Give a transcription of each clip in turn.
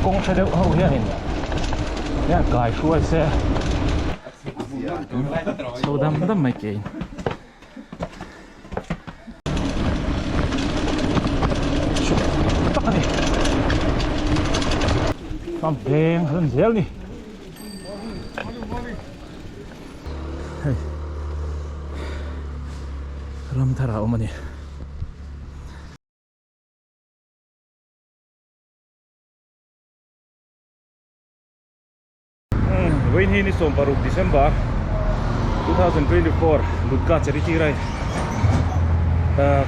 Kawng hre deuh ho hianin hian kai hruai se chho dam dam mai kein. Chhuk tak a ni. Farm veng a lan zel ni. Hei ram thar a awm a ni. Vawiin hi ni 16 December 2024 Lutka Charity Ride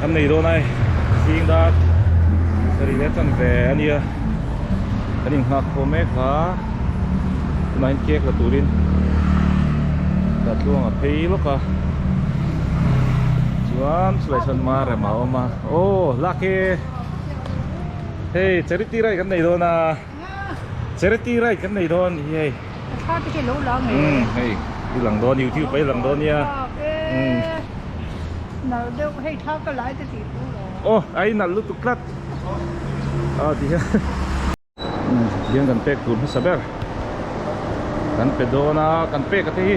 kan nei dawn ai zing dar sarih leh chan ve a nia kan inghak khawm mek a tunah hian cake la turin ka tluang a phei lawk a chuan chulai sawn Marem a awm a aw lucky hei Charity Ride kan nei dawn a. Charity ride kan nei dawn hi hei. Thla te khi lo lang e. Umm hei i lang dawn youtube ah i lang dawn nia. Umm. Nalh deuh hei thla ka lai te tih tur lo. Aw a i nalh lutuk tlat. Aw ti hian. Umm tihian kan pek tur hmasa ber. Kan pe dawn a kan pek a te hi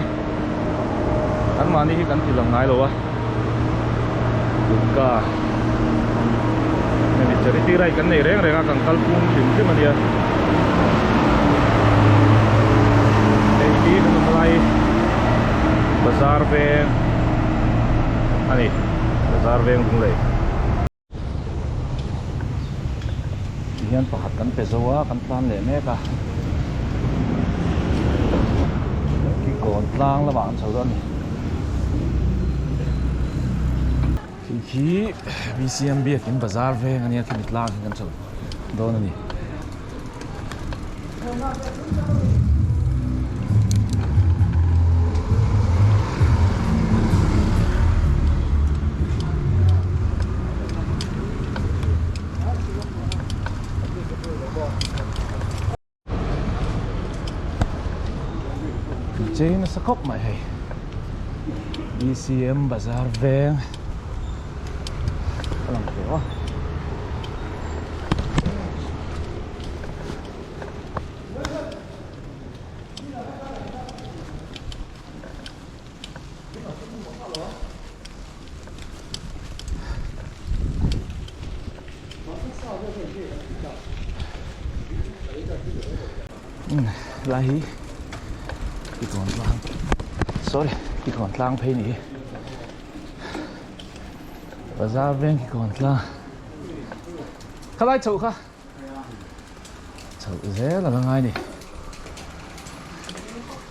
an mahni hi kan ti lang ngai lo a. Gutka hemi charity ride kan nei reng reng a kan kal phung hrim hrim a nia hei hi kan awm lai bazar veng a ni bazar veng Lunglei tihian pakhat kan pe zo a kan tlan leh mek a kikawn tlang lamah an chho dawn a ni. Khi khi BCM biakin bazar veng ania khimi tlang hi kan chho dawn a ni. Chei nasa khawp mai hei BCM bazar veng a lang tawh a. Lai hi tikawn tlang sorry tikawn tlang phei ni hi bazar veng tikawn tlang khalai chhoh kha chhoh zel a la ngai ni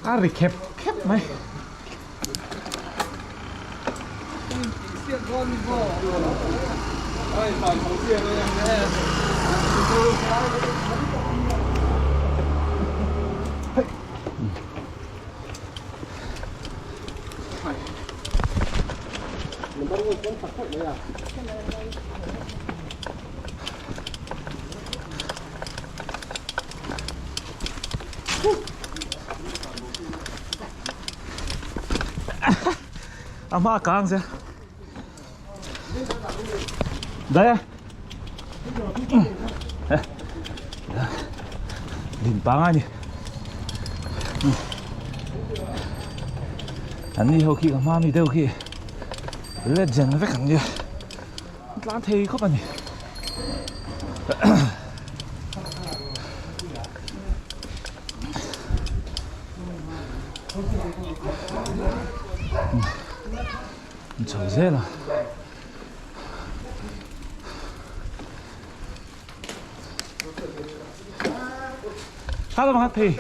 a ri khep khep mai. A hma kang zel dai a din pangai ni an ni ho khi ka hma mi deuh khi legend vek ang nia tlan thei khawp a ni. Chho zel a. Hello mga thei.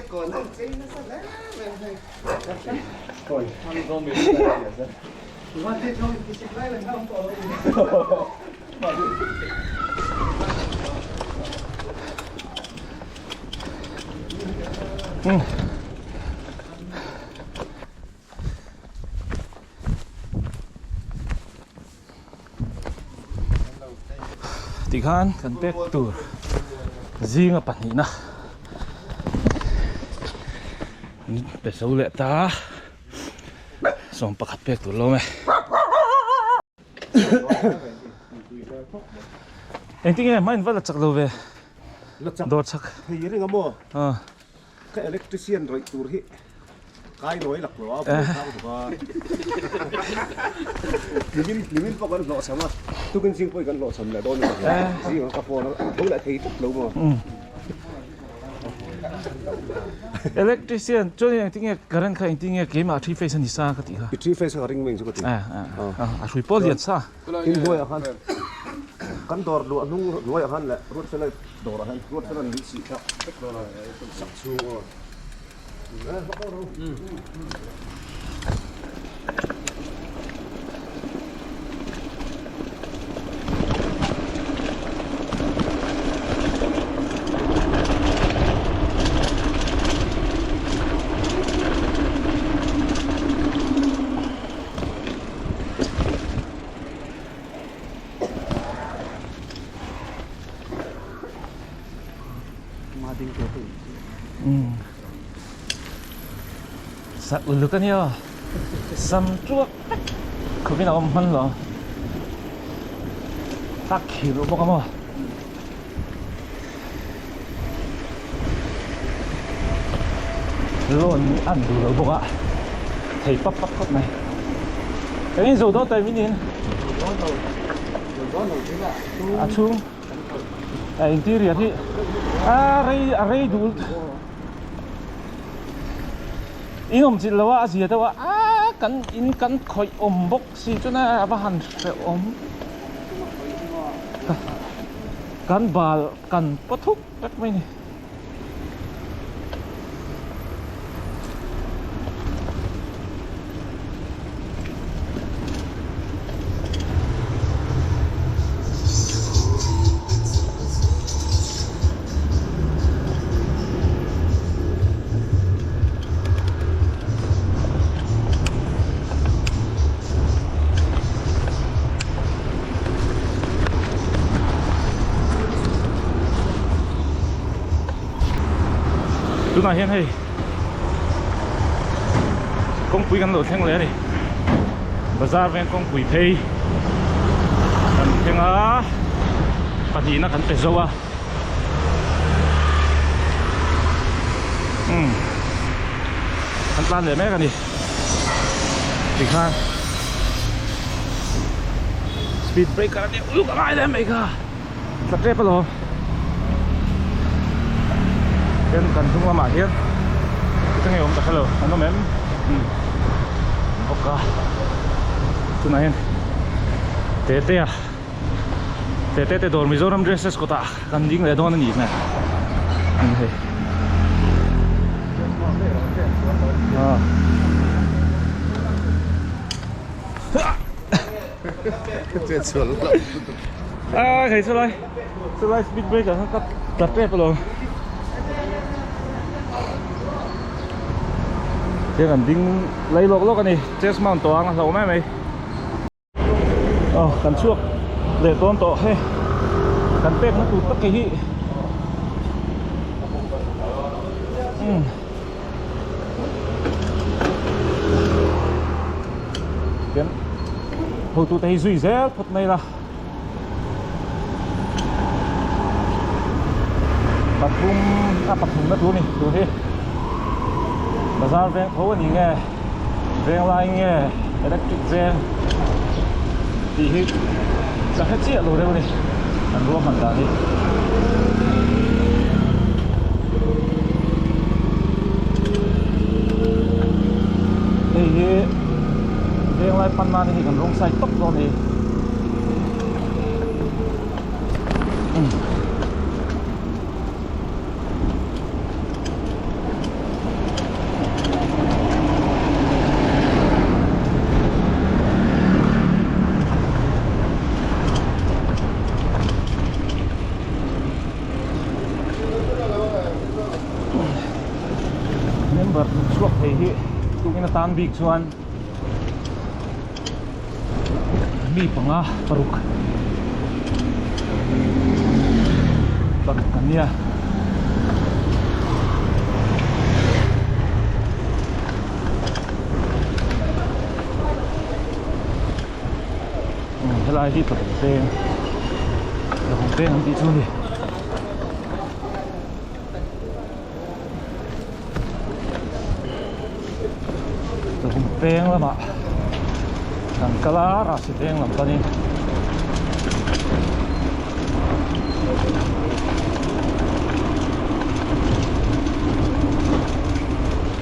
Tikhan kan pek tur zinga pahnihna an pe zo leh ta sawm pakhat pek tur lo mai. Engtin nge hma in va la chak lo ve. Dawr chak. Thei reng a maw? Ka electrician rawih tur hi kai nawi lak lo a buai thang bawk a. Hlimin hlimin pawh kan hlawhchham a, tukin zing pawhin kan hlawhchham leh dawn a ni. Zing ah ka phone a, a tho leh thei tlat lo maw? Electrician chuan engtin nge current kha engtin nge keimah three phase a ni sa ka tih kha. I three phase kha ka ring mai ang chu ka ti. A hrui pawh lian sa. Tin hnuaiah khan kan dawr luah hnung hnuaiah khan leh Ruatfela dawrah hian Ruatfela min sih kha vek dawn a sak chhung aw. Sak uluk a nia sam tuak vek khawpin a awm hman lo tak khir bawk a maw. Loan an duh lo bawk a thei pap pap khawp mai eng in zo dawn tawi min in a chhung a interior hi a rei a rei dul in awm chilh lo a a zia deuh a a kan in kan khawih awm bawk si chuan a va han hrehawm. Kan bal kan paw thuk vek mai ni. Tunah hian hei kawngpui kan lo thleng leh a ni bazar veng kawngpui phei kan thleng a pahnihna kan pe zo a umm kan tlan leh mek a ni. Tikhan speed breaker a nia uluk a ngai leh mai kha tla tep alawm hian kan hnung lamah hian ka ngei awm ta hrelo an awm em umm bawk a tunah hian Tetea Tete te dawr Mizoram dresses kawtah kan ding leh dawn a nih hmel an hei a hei chulai chulai speed breaker kha ka tla tep alawm tiang kan ding lai lawk lawk a ni chest mount tawh ang a hlauh mai mai. Aw kan chhuak leh dawn tawh he kan pek na tur tak hi umm tian hotu te hi zui zel phawt mai la pathum a pathum na tur a ni tur hi bazar veng tho a ni nge veng lai nge electric veng tih hi ka hre chiah lo deuh a ni an ruahman dan hi. Hei hi veng lai pan nan hi kan rawng sai tawp dawn a ni. Member chhuak thei hi tukin atan bik chuan mi panga paruk paruk kan nia helai hi tlawng veng tlawng veng an tih chu a ni. Veng lamah kan kal a Rahsi Veng lam panin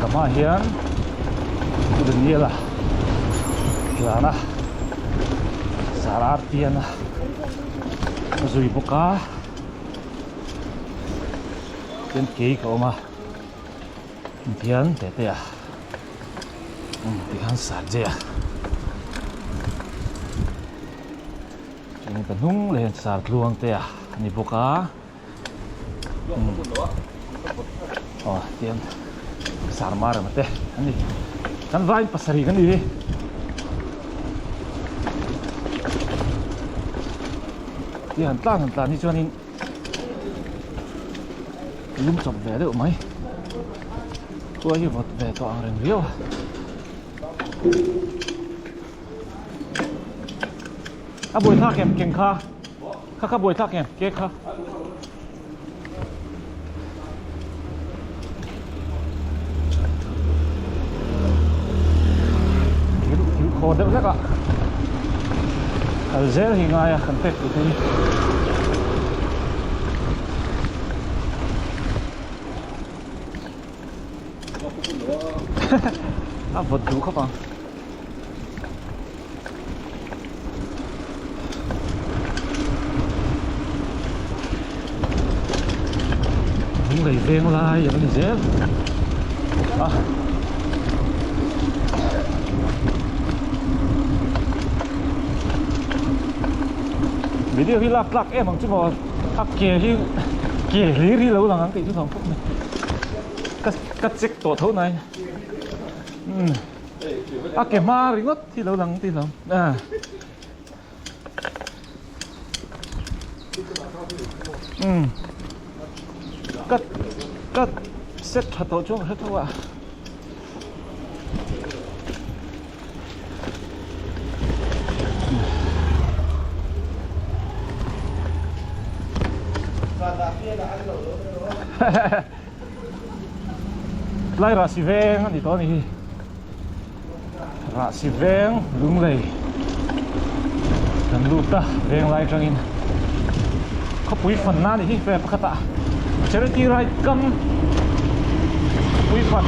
ka hmaah hian Pu Daniel-a tlan a Sara Artiana a zui bawk a chuan kei ka awm a tihian Tetea tikhan Sarjea chuan ka hnung leh hian Sartluangtea a ni bawk a. Aw tiang sarma rema te an ni kan vain pasarih kan ni hi ti han tlan han tlan hi chuanin lum chawp ve deuh mai khua hi vawt ve tawh ang reng viau a. A buaithlak em keng kha. Kha kha buai thlak em ke kha. Thil thil khaw deuh hlek a. Kal zel hi ngai a kan pek tih te hi. A vawt duh khawp ang. Lunglei veng lai a lo ni zel a. Video hi lak tlak em ang chu maw a ke hi ke hlir hi lo lang ang tih chu thawm khawp mai ka ka check tawh tho nai umm. A ke hma ringawt hi lo lang tih lo a. Umm ka ka set tha tawh chuan ka hre tho a. Tlai Rahsi veng a ni tawh a ni hi Rahsi veng Lunglei kan lut a veng lai atangin khawpui fanna a ni hi vel pakhat ah Charity ride kam khawpui fan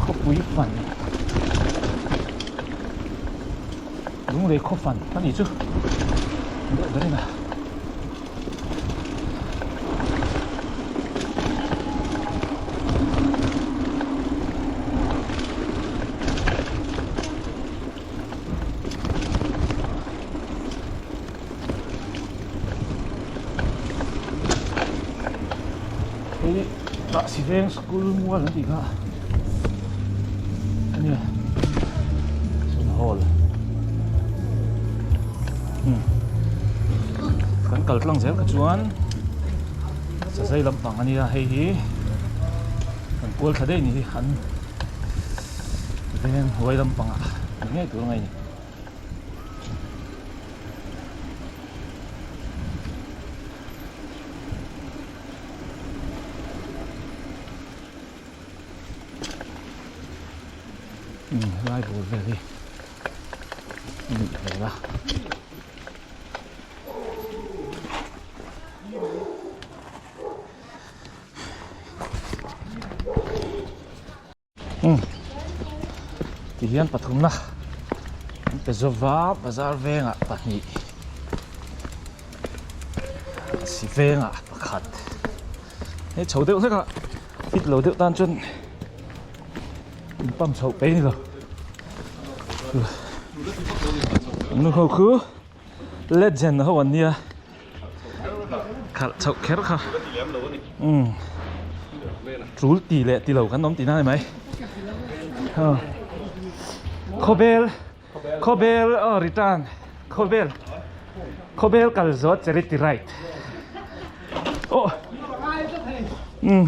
khawpui fan. Lunglei khaw fan a nih chu deuh ber in a. Hei Rahsiveng school mual an tih kha a nia sawn hall umm kan kal tlang zel kha chuan sazai lampang a nia hei hi kan kual thla daih a ni hi an veng huai lampangah ni ngei tur a ngaih a ni. Umm helai bul vel hi a nih hmel a. Umm tihian pathumna an pe zova bazar vengah pahnih si vengah pakhat hei chho deuh hlek a fit lo deuh tan chuan in pump chhoh peih a ni lo nu ho khu legend ho an nia. Khalh chhoh kher kha umm tul ti leh ti lo kan awm tihna a ni mai khawbel khawbel aw return khawbel khawbel kal zawt charity ride aw umm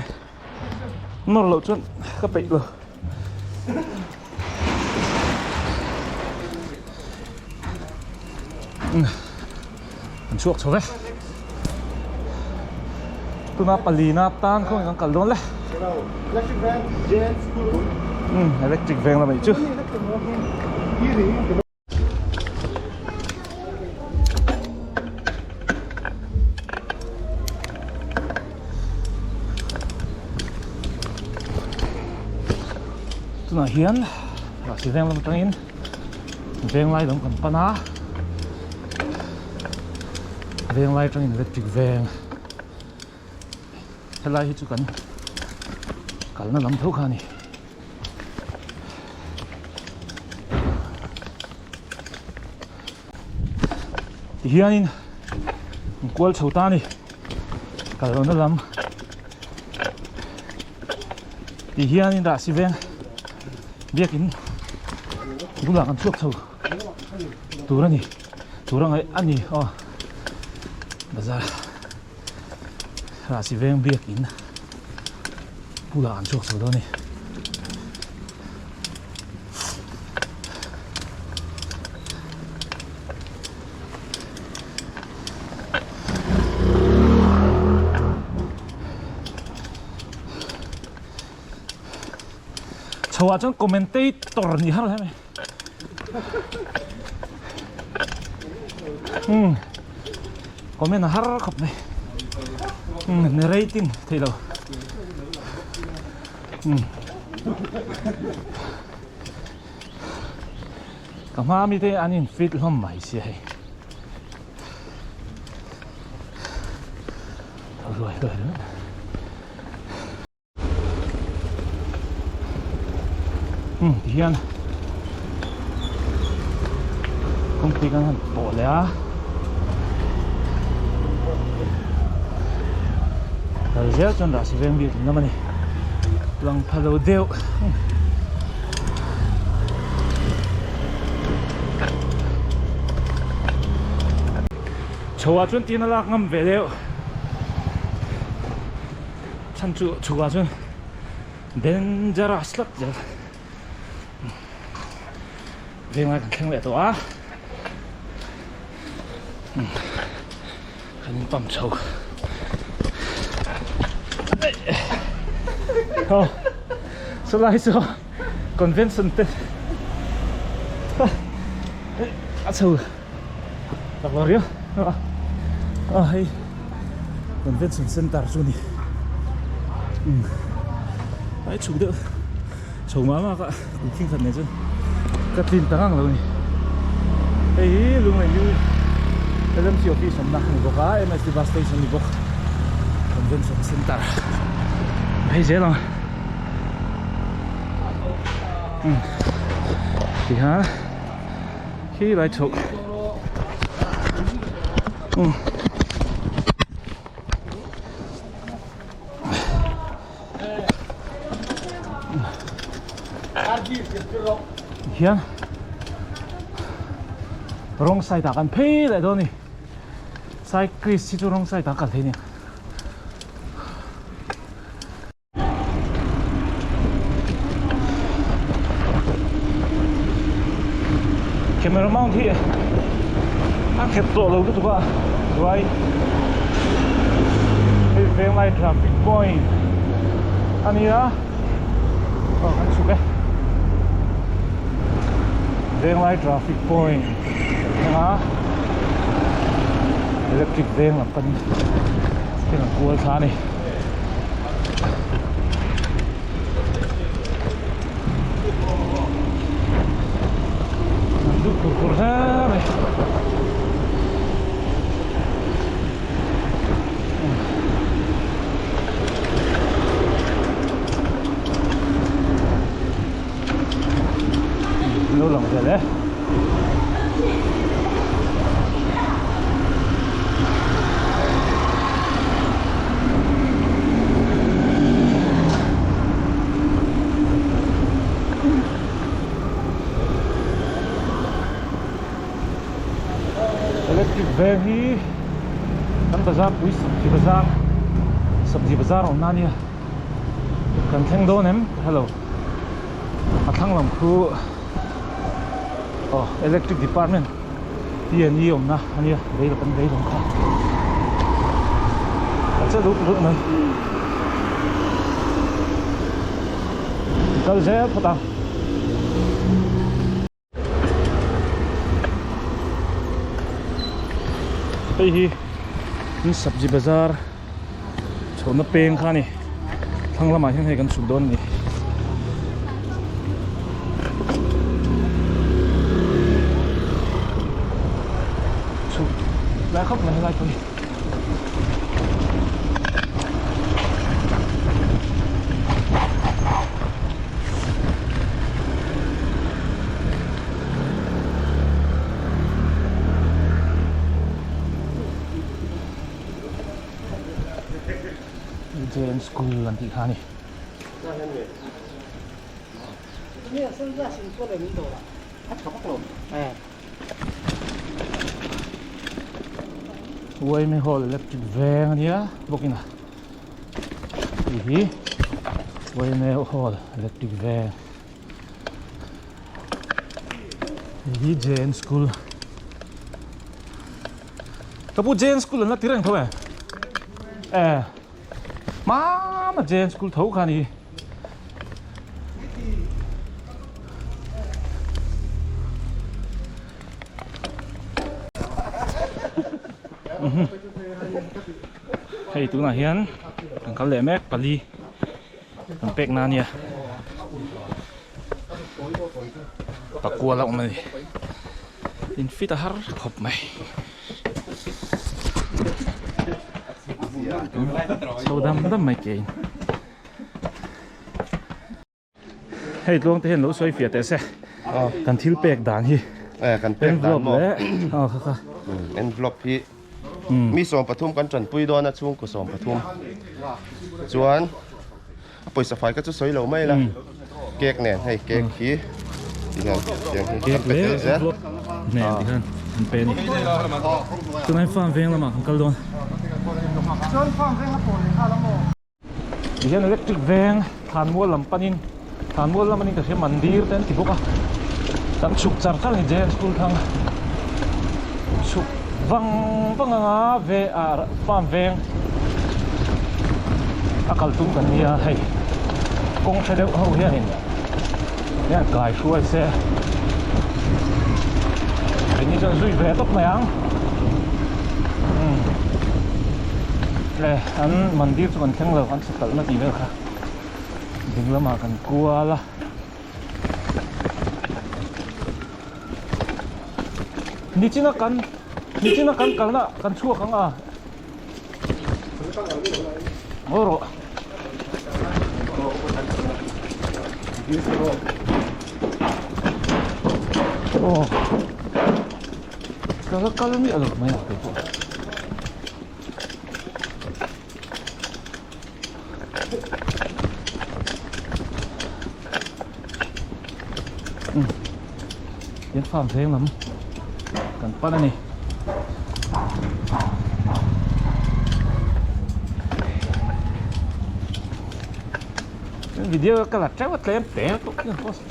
nawr loh chuan ka peih lo. An chhuak chho ve. Tuna palina tan khawnge kan kal dawn le. Umm electric veng lamah chu. Tunah hian Rahsi veng lam atangin Venglai lam kan pan a, Venglai atangin electric veng helai hi chu kan kalna lam tho kha a ni. Tihianin an kual chho ta a ni kal lohna lam tihianin Rahsi veng biakin bulah kan chhuak chho tur a ni tur a ngaih a ni aw bazar Rahsi veng biakin bulah kan chhuak chho dawn a ni. Chho ah chuan commentator ni har hle mai umm comment a har khawp mai umm narrating theih lo umm ka hma mi te an in fit hlawm mai sia hei tho hluai hluai ringawt. Umm tihian kawngpui kan han pawh leh a kal zel chuan Rahsi veng bik in lam a ni lang pha lo deuh chho ah chuan tin a lak ngam ve deuh. Chhan chu chhukah chuan dangerous tlat zel venglai kan thleng leh tawh a kan in pump chho aw chulai chu convention te a chho. Tak lo riau a a hei convention center chu a ni umm ai chhuk deuh chho mah mah kha kum thing khat nen chuan ka tlin ta ngang lo a ni hei hi lunglei new L_M_C office awmna a ni bawk a M_S_T bus station a ni bawk convention center phei zel ang umm tihian. Khi lai chhoh umm hian wrong side ah kan phei leh dawn a ni cyclist hi chu wrong side ah a kal thei a ni. Camera mount hi a khet tawh lo lutuk a right hei venglai traffic point a nia aw kan chhuk e venglai traffic point thleng a electric veng lam panin thil an kual thla a ni. An duh khur khur hle mai. Lo lang vel e. Electric veng hi kan bazar pui sabji bazar sabji bazar awm na ania kan thleng dawn em hello a thlang lam khu aw electric department T and E awmna a nia lei lo kan lei hlawm kha. che lut lut mai kal zel phawt ang. Hei hi sabji bazar chhohna peng kha a ni thlang lamah hian hei kan chhuk dawn a ni. Chhuk lai khawp mai helai pawh hi. James School an tih kha a ni. Uaime Hall Electric veng a nia bawk in a hei hi Uaime Hall Electric veng hei hi Jain School ka pu Jain School an la ti reng tho e e mama Jain School tho kha a ni. Hei tunah hian kan kal leh mek pali kan pek na ania pakual a awm a ni in fit a har khawp mai chho dam dam mai ke in. Hei tluang te hian lo sawi fiah teh se kan thil pek dan hi kan pek dan maw envelope leh envelope hi mi 13 kan tanpui dawn a chhungkaw 13 chuan a pawisa fai kha chu sawi lo mai la cake nen hei cake hi tihian tiang hi cake leh envelope nen tihian an pe a ni tunah hian farm veng lamah kan kal dawn. Chuan farm veng a pawn leh nghal a maw? Tihian electric veng thlanmual lam panin thlanmual lam anin ka hria mandir te an ti bawk a kan chhuk char char a ni Jain school thlang chhuk vang vang anga ve ah farm veng a kal tum kan nia hei kawng hre deuh ho hianin hian kai hruai se keini chuan zui ve tawp mai ang umm le an mandir chu kan thleng lo an chhe talhna tih vel kha ding lamah kan kual a nichina kan nichina kan kalna kan chhuak ang a ngawi rawh aw ka la kal miah lo mai ang keipawh. Tin farm veng lam kan pan a ni. Video ka la teuh a tlem tel tawh hian post.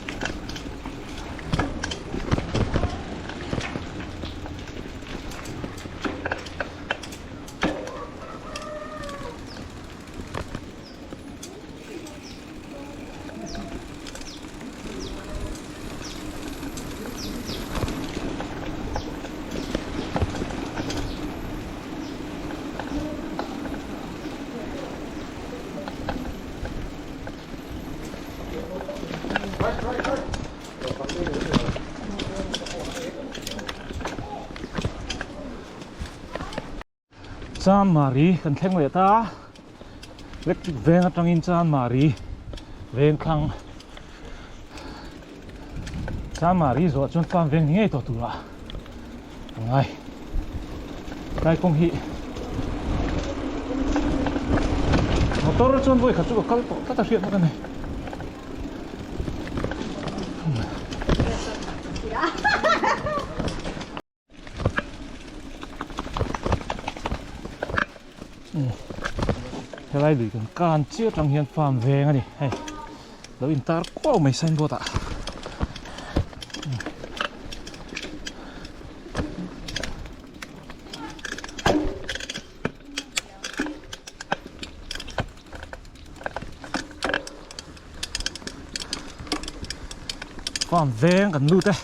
Chanmari kan thleng leh ta electric veng atangin Chanmari veng thlang Chanmari zawh chuan farm veng ni ngei tawh turah a ngai tlai kawng hi motor chuan vawi khat chu ka kal tawh tlat a hriatna ka nei. Helai lui kan kan chiah atang hian farm veng a ni hei lo in tar kuau mai signboard ah. Farm veng kan lut e.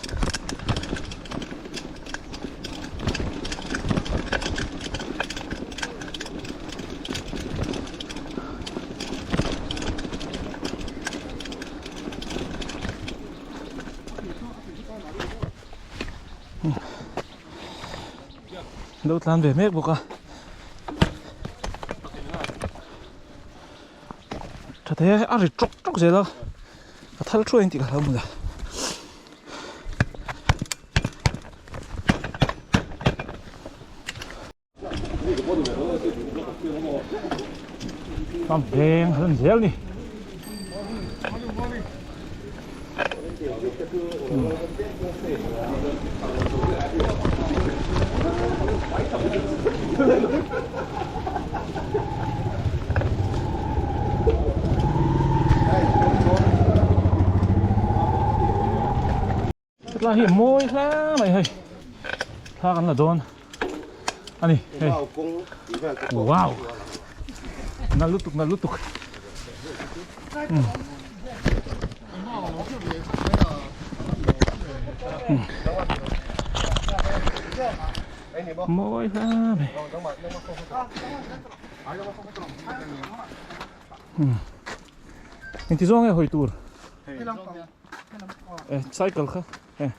Lo tlan ve mek bawk a. Tha thei a, a ri tawk tawk zel a, ka thal thuai ang tih ka hlau hmun a. Farm veng a lan zel a ni. Hetlai hi mawi hle mai hei thla kan la dawn a ni hei wow nalh lutuk nalh lutuk mawi hle mai engti zawng nge hawi tur eh cycle kha eh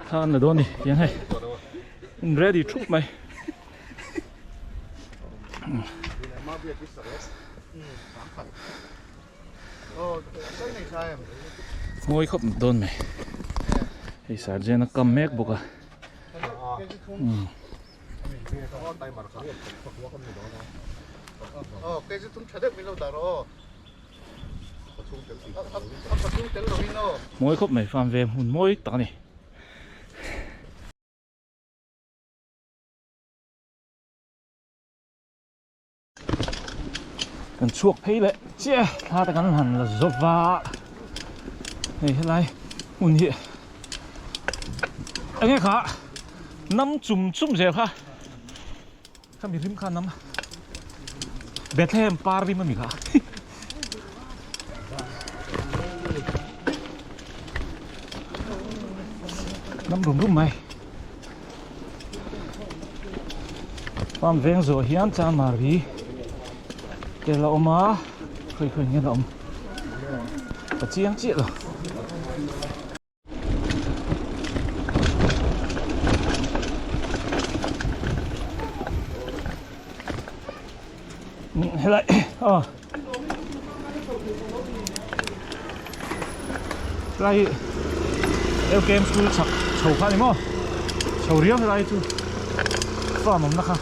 Khan la dawn ni tiang hei in ready thup mai Mawi khawp dawn mai hei sergeant a kam mek bawk a Mawi khawp mai farm ve hmun mawi tak a ni. Kan chhuak phei leh chiah a thla te kan han la zawp va hei helai hmun hi enge kha nam chum chum zel kha khami rim kha nam Bethlehem par rim a ni kha. Nam rum rum mai. Farm veng zawh hian Chanmari te la awm a, khawi khawi nge la awm ka chiang chiah lo. Helai aw Helai hi LKM school chhak chho kha a ni maw chho riau helai chu farm awmna kha.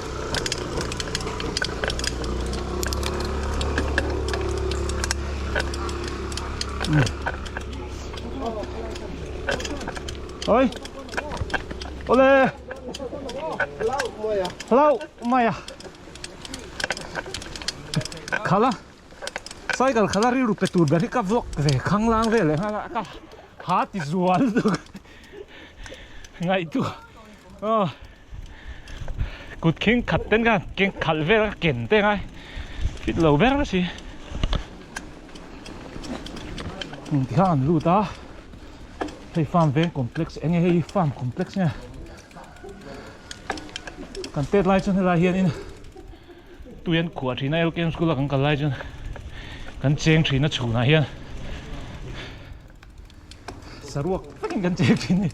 Oi Ole Hlau mai a Khala Cycle khala rilru pe tur ber hi ka vlog ve khanglang vel leh nghal a ka ha ti zual lutuk ngaihtuah aw Kut khing khat ten khan keng khalh vel a ken te ngai fit lo ber a si tikhan an lut a hei farm veng complex eng nge hei farm complex nge kan tet lai chuan helai hianin tui an khuah thin a LKM school a kan kal lai chuan kan cheng thin a chhunah hian saruak vekin kan cheng thin a ni.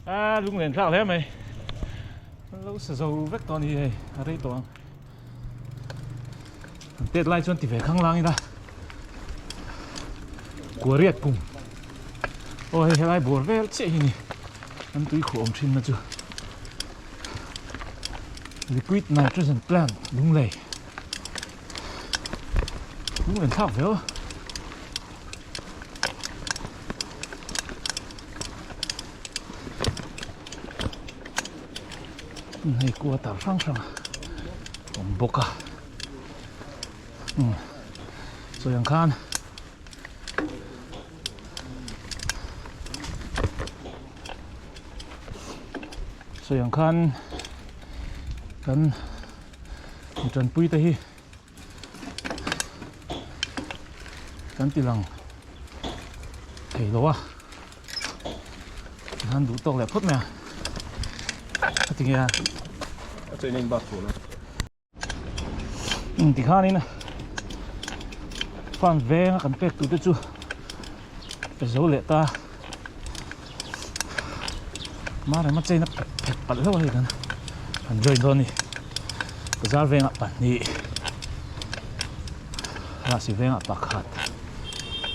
A lunglen thlak hle mai an lo sa zo vek tawh a ni hei a rei tawh ang an tet lai chuan ti ve khang lang ila kuariat kum aw hei helai bawr vel chiah hi ni an tui khuh awm thin na chu liquid nitrogen plant lunglei lunglen thlak ve aw. Hei quarter hrang hrang a awm bawk a sawi ang khan Sawi ang khan kan mi tanpui te hi kan ti lang thei lo a tikhan duh tawk leh phawt mai a a ti nge a tikhanin farm venga kan pek tur te chu pe zo leh ta Marema chain a phet palh hlauh a hei kan han join dawn a ni bazar vengah pahnih rasi vengah pakhat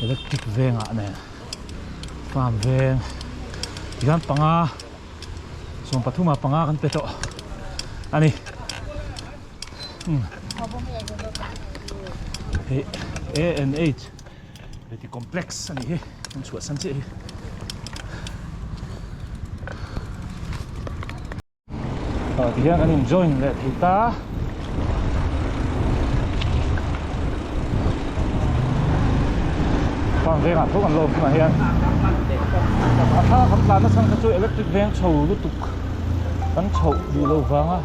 electric vengah nen farm veng tikhan panga sawmpathum ah panga kan pe tawh a ni hei A and H. Heti complex a nih hi an chhuahsan chiah hi. Ah tihian kan in join leh thei ta. Farm vengah tho kan lawm tunah hian. A thla kan tlan nachhan kha chu electric veng chho lutuk kan chhoh duh loh vanga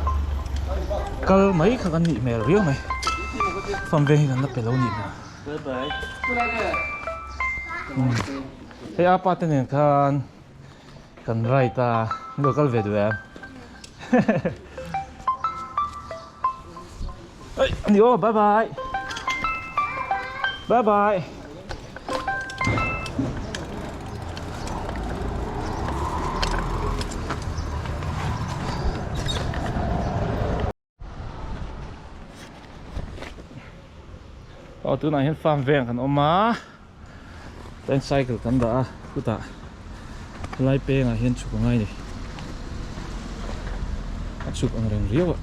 kal mai kha kan nih hmel riau mai. Farm veng hi kan la pe lo nih hmel. Hei a pa te nen khan kan ride a min lo kal ve duh em Ei ani aw bye bye bye bye Aw tunah hian farm veng kan awm a chuan cycle kan dah a chutah helai pengah hian chhuk a ngai a ni a chhuk ang reng riau a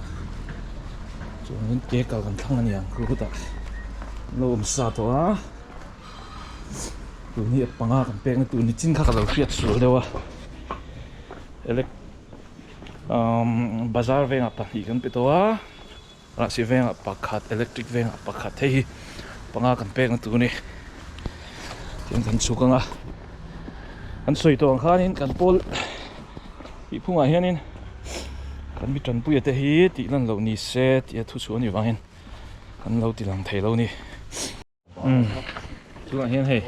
chuan ke kal kan thlang a ni ang chu chutah an lo awm sa tawh a tun hi a panga kan pek na tur ni chin kha ka lo hriat sual deuh a elec-- Umm bazar vengah pahnih kan pe tawh a rahsi vengah pakhat electric vengah pakhat hei hi panga kan pek na tur a ni tiang kan chhuk ang a kan sawi tawh ang khanin kan pawl tih phungah hianin kan mi tanpuia te hi tih lan loh ni se tih a thu chhuah a nih vangin kan lo ti lang thei lo a ni. Umm tunah hian hei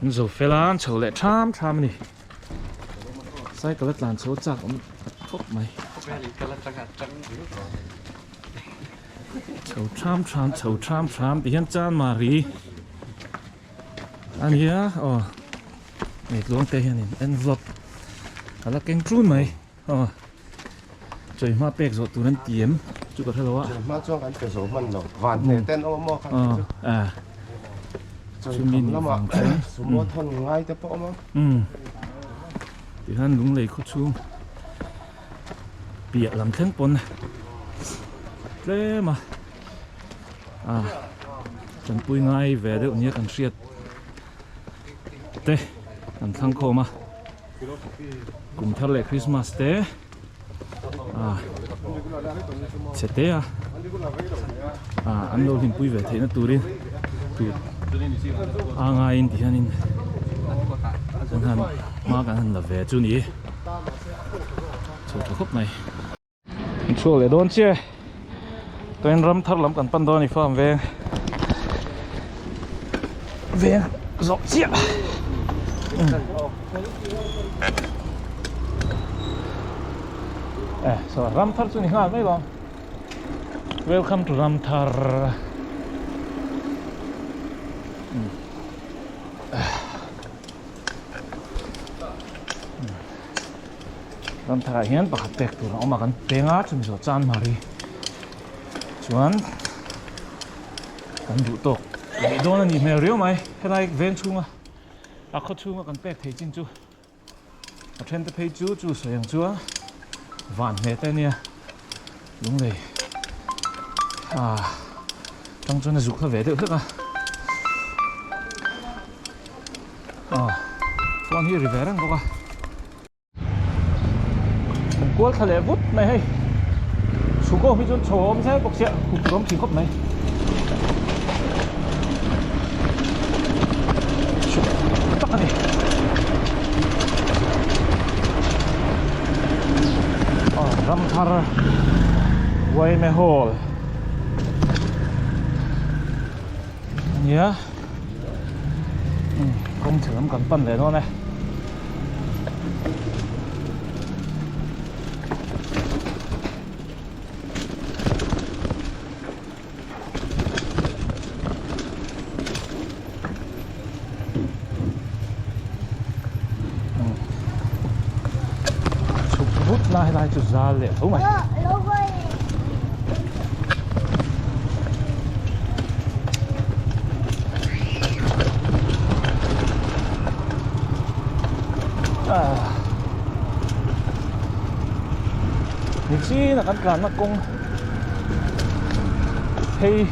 an zo fel a an chho leh tham tham a ni cycle a tlan chho chak awm khawp mai chho tham tham chho tham tham ti hian chan mari a ni a aw hei tluang te hianin envelope a la keng tlun mai. Aw chawi hma pek zawh tur an ti em chu ka hre lo a. Chawi hma chuan kan pe zo hman lo van hneh ten awm maw kha chu. Aw chawi kham lamah sumo thawn ngai te pawh awm a. Umm tihian lunglei khaw chhung piah lam thleng pawn tlem a a tanpui ngai ve deuh nia kan hriat te kan thlang khawm a. Kum thar leh Christmas te ah chhe te a ah an lo hlimpui ve theihna turin tur a ngaiin ti hianin kan han hma kan han la ve chu ni chho tha khawp mai. An chhuak leh dawn chiah e tuain ram thar lam kan pan dawn a ni farm veng veng zawh chiah e saw ram thar chu ni nghal mai lo welcome to ram thar. Ram tharah hian pakhat pek tur a awm a kan peng a chumi zawh chan mari chuan kan duh tawk leh dawn a nih hmel riau mai helai veng chhunga a khaw chhunga kan pek thei chin chu a then te phei chu chu sawi ang chu a van hne te ania lunglei ah tang chuan a zuk hla ve deuh hlek a ah phone hi a ri ve reng bawk a. Kan kual thla leh vut mai hei chhuk awm hi chuan chho a awm zel bawk sia hup tur a awm thin khawp mai chhuk tak a ni. Ramthar Yma Hall ania kawng chhe lam kan pan leh dawn e. Chhuk vut na helai chu zal leh tho mai. Nichina kan tlanna kawng hei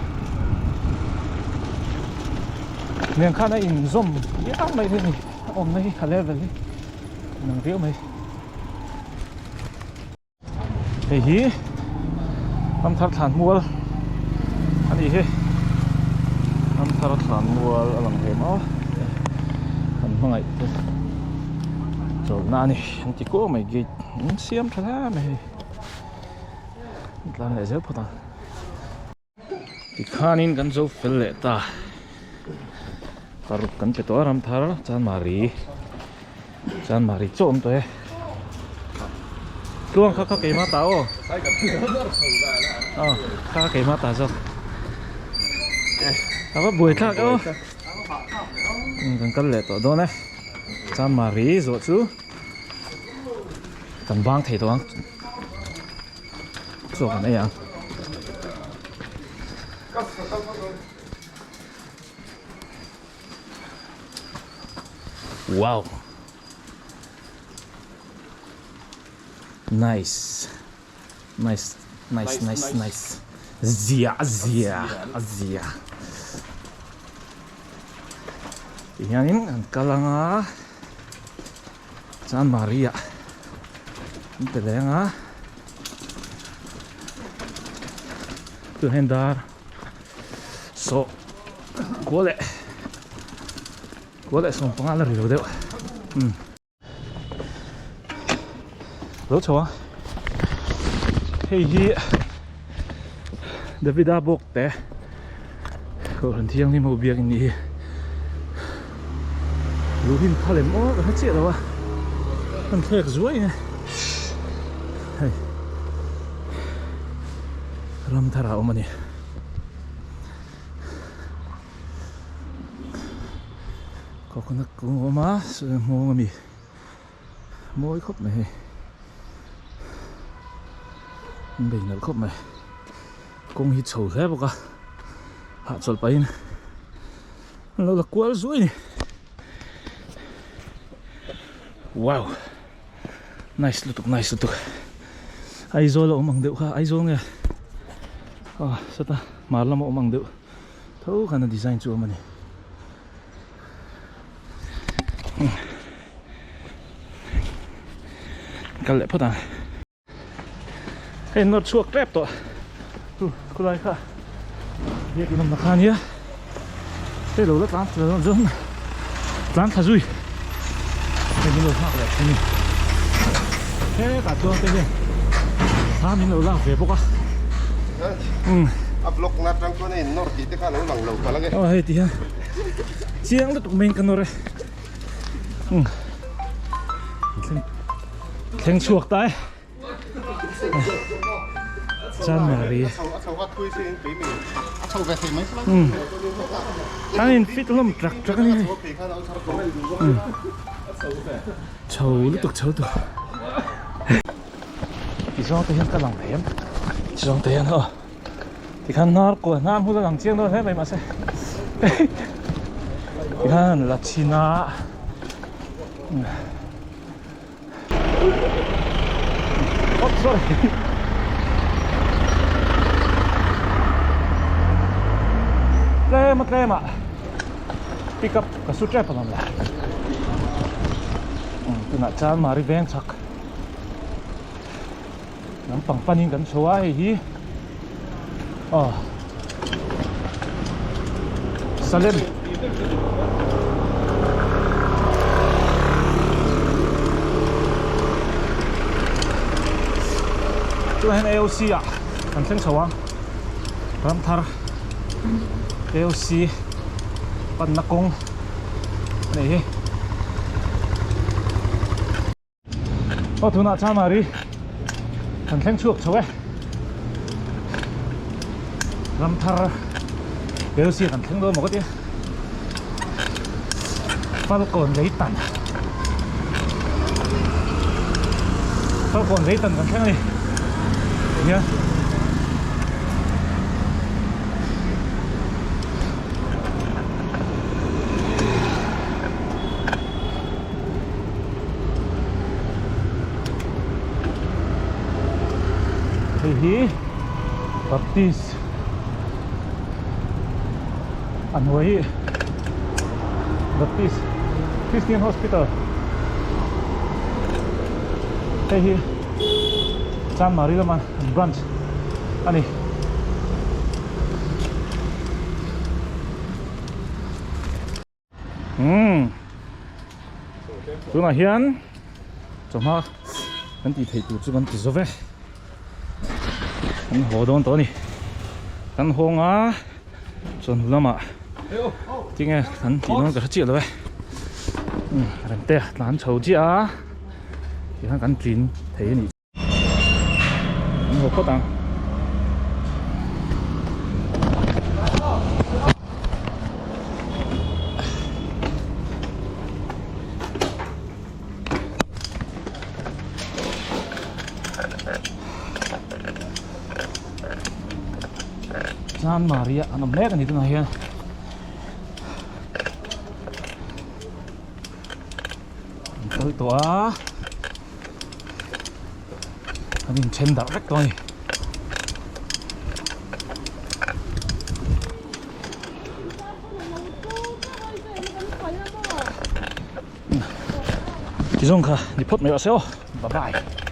nen khan a inzawm viau mai hi a ni a awmna hi a level hi inang viau mai hei hi Ramthar thlan mual a ni hi Ramthar thlan mual a lang ve maw kan hmangaih te chawlhna a ni an ti kuau mai gate an siam tha hle mai hei. Tlan leh zel phawt ang. Tikhanin kan zo fel leh ta. Paruk kan pe tawh a ram thar Chanmari. Chanmari chaw awm tawh e. Tluang kha kha keimah ta aw. Aw kha kha keimah ta zawk. A va buai thlak aw. Kan kal leh tawh dawn e. Chanmari zawh chu. Kan bang thei tawh ang chaw kan ei ang. Wow. Nice. Nice. Nice, nice, nice. Zia, zia, zia. Tihianin kan kal anga. Chuan Maria an pe leng a tunah hian dar saw kua leh kua leh sawm panga la ri lo deuh umm lo chho ang hei hi Davida bawk te Kohhran thianghlim ho biakin nih hi Luhin phal em aw ka hre chiah lo a kan thlek zuai nge hei ram thar ah a awm a ni coconut kung a awm a sawi hmawng a mi mawi khawp mai hei an bei nalh khawp mai. Kawng hi chho hle bawk a, hahchawlh pahin an lo la kual zuai a ni. Wow! Nice lutuk, nice lutuk. Aizawl a awm ang deuh kha, Aizawl nge ah sawta hmar lama awm ang deuh tho khan a design chu a awm a ni. Kal leh phawt ang. Hei nawr chhuak tep tawh chu khulai kha biakin awmna kha ania hei lo la tlan thla dawn tlan thla zui hei min lo nghak leh thin a ni hetah chuan te hian thla min lo lak ve bawk a umm a block na atang chuan a in nawr tih te kha a lo lang lo palh ange aw hei ti hian chiang lutuk mai in ka nawr e umm thleng chhuak ta e Chanmari an in fit hlawm trak trak a ni hei chho lutuk chho lutuk ti zawng te hian ka lang thei em ti zawng te hian aw tikhan hnar kual hnar hmun a lang chiang dawn hle mai mahse tikhan la chhin a. Oh, sorry. Tlem a tlem ah pick up ka su tep alawm le. Tunah chuan Mari veng chhak lampang panin kan chho a hei hi aw Salem Tunah hian AOC ah kan thleng chho ang Ramthar AOC panna kawng a nih hi. Aw tunah Chamari kan thleng chhuak chho e. Ramthar AOC kan thleng dawn maw ka ti a. Falkawn Leitan Falkawn Leitan kan thleng a ni nia hei hi Baptist A hnuai hi Baptist Christian Hospital hei hi Chanmari lama branch a ni. Umm tunah hian chawhma kan tih theih tur chu kan ti zo ve kan haw dawn tawh a ni kan hawng a chawhnu lamah tinge kan tih dawn ka hre chiah lo e umm rente a tlan chho chiah a tihian kan tlin thei a nih. An haw phawt ang. Chanmari ah an awm mek a ni tunah hian. An kal tawh a. An inthen darh vek tawh a ni. Tizawng kha ni phawt mai rawh se aw. Bye bye.